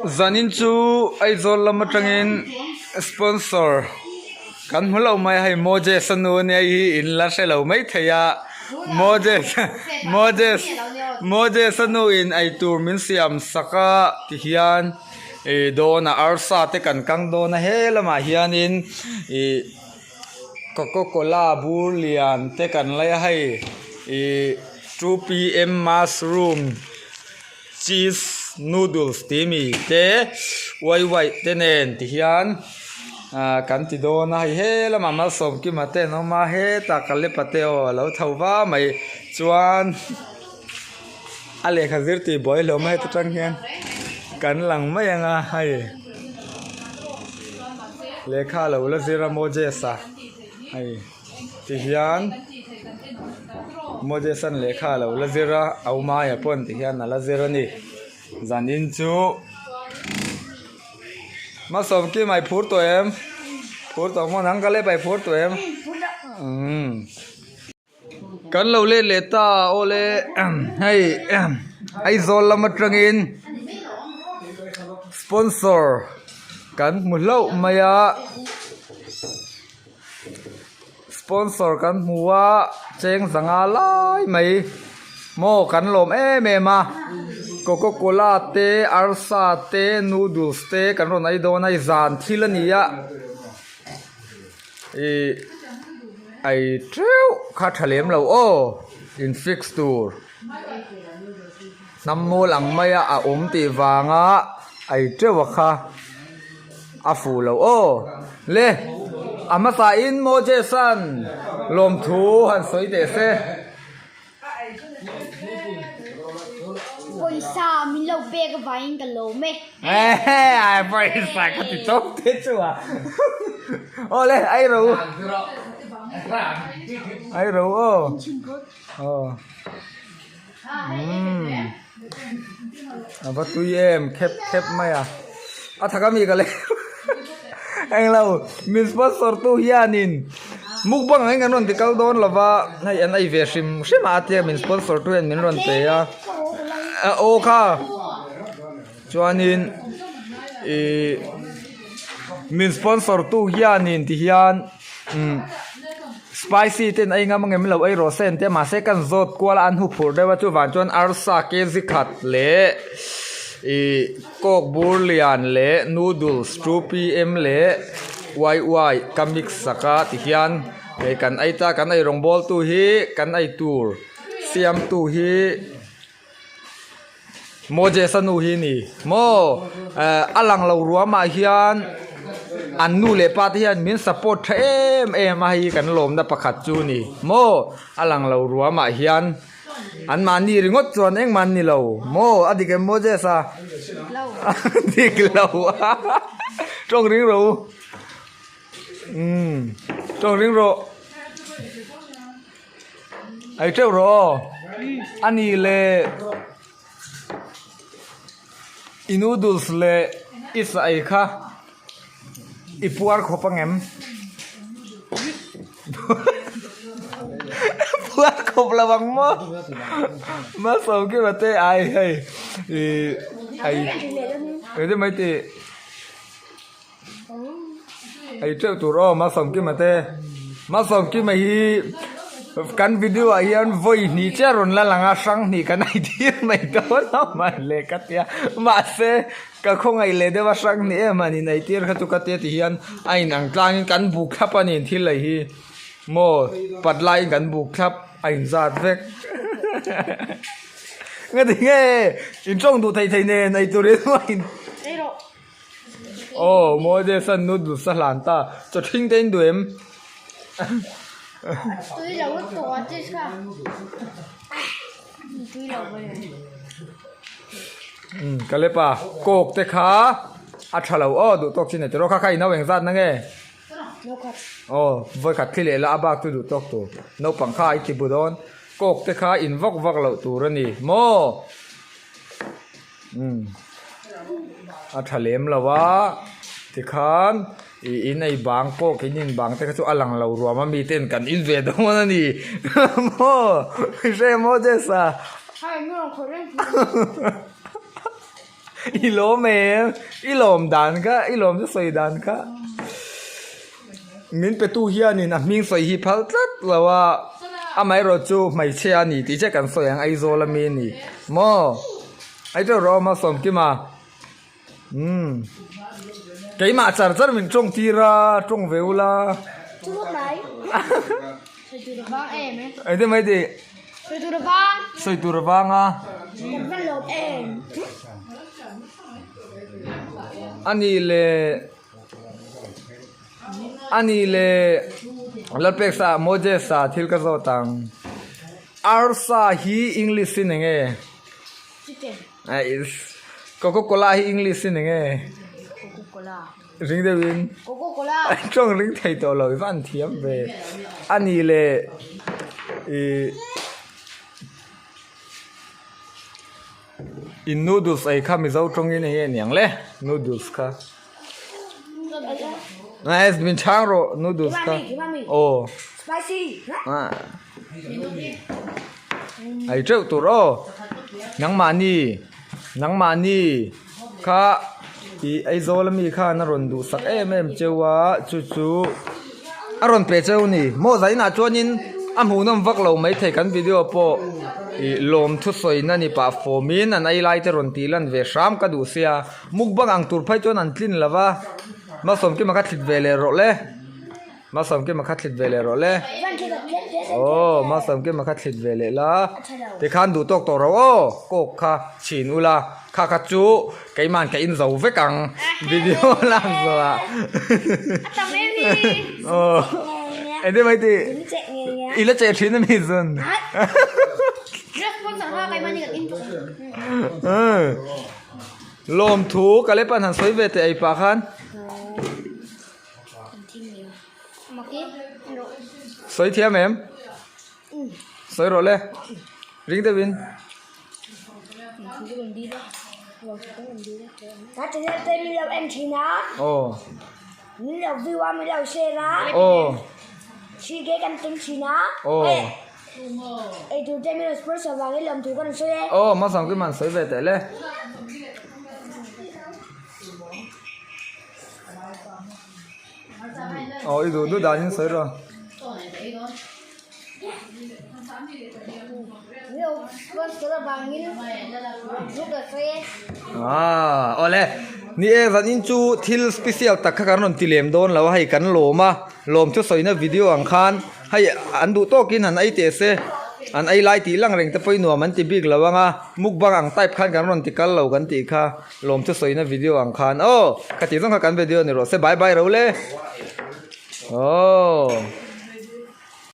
Zanin chu Aizawl lam atangin sponsor kan hmu lo mai a hei Moses a nu ania hei hi in la hre lo maithei a Moses Moses Moses a nu in eitur min siam sak a tihian ih dawnah arsa te kan kang dawn a he lamah hianin ih Coca cola bur lian te kan lei a hei ih 2pm mushroom. Cheese noodles tih mi te uai uai te nen ti hian ah kan ti dawn a hei he lamah malsawmkima te an awm a hetah kalepa te aw a lo tho va mai chuan a lehkha zir tih buai hlawm a heta tang hian kan lang mai ang a hei lehkha a lo la zir a Moses a hei. Ti hian Moses-a'n lehkha a lo la zir a, Aumaia paw'n ti hian a la zir a ni. Zanin chu Malsawmkima i phur tawh em? Phur tawh maw nang ka lep a i phur tawh em? Umm. Kan lo let leh ta awle hei Aizawl lam atangin sponsor kan hmu hlauh mai a. Sponsor kan hmu a cheng zanga lai mai maw kan lawm em em a coca cola te arsa te noodles te kan rawn ei dawn a hei zan thil a ni a ih ei teuh kha tha lem lo aw in fix tur hnam mawl ang mai a a awm tih vanga ei teuh a kha. A fuh lo aw. Le, a hmasa in Moses-a'n lawmthu han sawi teh se. Pawisa min lo pek avangin ka lawm e. Ehe, pawisa ka ti tawp te chu a. Aw le, ai ro. Ai ro aw. Aw. Umm a va tui em khep khep mai a a thak ami ka le englo min sponsor tu hianin mukbang ang in kan rawn ti kal dawn lova hei an ei ve hrim hrim a tia min sponsor tu hian min rawn pe a a aw kha chuanin ihh min sponsor tu hianin ti hian umm spicy ten ei ngam angem lo ei rawh se an tia mahse kan zawt kual a an hu phurh deuh a chuvang chuan arsa kg khat leh ihh coke bur lian leh noodles 2pm leh uai uai ka mix sak a tihian hei kan ei ta kan ei rawngbawl tu hi kan ei tur siam tu hi. Moses-a nu hi a ni maw eh a lang lo ruamah hian an nu leh pa te hian min support tha em em a hei kan lawmna pakhat chu a ni maw a lang lo ruamah hian an mahni ringawt chuan engmah an ni lo maw a dik em Moses-a a dik lo a tawng ring rawh u umm tawng ring rawh. Ei teuh rawh aw. A ni le i noodles leh i sa ei kha i puar khawp ang em? Puar khawp lo ang maw? Malsawmkima te ai hei i ei engtin mai tih Ei teuh tur aw Malsawmkima te Malsawmkima hi kan video ah hian vawi hnih chiah rawn la lang a hrang hnih kan ei tir mai dawn a mawle ka tia mahse ka khawngaih leh deuh a hrang hnih em han in ei tir kha chu ka tia ti hian a in ang tlang in kan buk thlap a ni thil ei hi maw pat laiin kan buk thlap a in zat vek nga ti nge in tawng duh thei thei nen ei turin maw Aw Moses a noodles a hlan ta chaw thing te in duh em? Tui lo lutuk a cheese kha tui lo ber Umm ka lep a coke te kha a tha lo aw duh tawk chin a tiraw kha kha i no engzat na nge? Aw vawi khat thli leh la a bak chu duh tawk tur naupang kha i ti bu dawn coke te kha in vak vak loh tur a ni maw? Umm a tha lem lo a tikhan ih in ei bang pawh in in bang te kha chu a lang lo ruam a mi ten kan in ve dawn a ni maw hre maw Jess a. I lawm em? I lawm dan kha, i lawm chu sawi dan kha. Min petu hianin a hming sawi hi phal tlat lo a, amaherawh chu hmeichhia a ni tih chiah kan sawi ang Aizawl ami a ni maw? Aizawl rawh awm a Sawmkima. Umm keimah char char min tawng tir a tawng ve ula. Chu vawk mai. Sawi tur a vang em e. Engtin mai tih? Sawi tur a vang. Sawi tur a vang a. Kan hman lo em. Ani leh ani leh Lalpek sa Moses sa thil ka zawt ang. Arsa hi English in enge? Chicken. Coca cola hi English in enge? Coca cola. Ring deuh in. Coca cola. Tawng ring thei tawh lo i van thiam ve. Ani leh i in noodles ei kha Mizo tawng in enge niang le noodles kha. Nice min chhang rawh noodles kha. Aw. Spicy. Ei teuh tur aw. Nangmahni nangmahni kha ih Aizawl ami khan a rawn duhsak em em cheu a chu chu a rawn pe cheu a ni. Maw zainah chuanin a hmuhnawm vak lo maithei kan video pawh ih lawm thusawina ni pah fawmin an ei lai te rawn tih lan ve hram ka duh sia. Mukbang ang tur phei chuan an tlin lo va, Malsawmkima kha thlit ve leh rawh le. Malsawmkima kha thlit ve leh rawh le. Aw, Malsawmkima kha thlit ve leh la. Tikhan duh tawk tawh ro aw, kawk kha chhin ula. Kha kha chu keiman ka in zo vek ang video lak zawhah. Aw, engtin mai tih? I la cheh thin ami zun? Lawmthu ka lepan han sawi ve teh ei pah khan. Sawi thiam em? Sawi rawh le. Ring deuh in. Aw. Aw. Aw. Aw hmasang chu man sawi ve teh le. Aw i duh duh danin sawi rawh. Aaa awle ni e zanin chu thil special tak kha kan rawn ti lem dawn lo a hei kan lawm a lawm chu sawina video ang khan hei an duh tawkin han ei teh se an ei lai tih lang reng te pawhin nuam an ti bik lo ang a mukbang ang type khan kan rawn ti kal lo kan tih kha lawm chu sawina video ang khan aw khati zawng kha kan video ni rawh se bye bye ro le aww.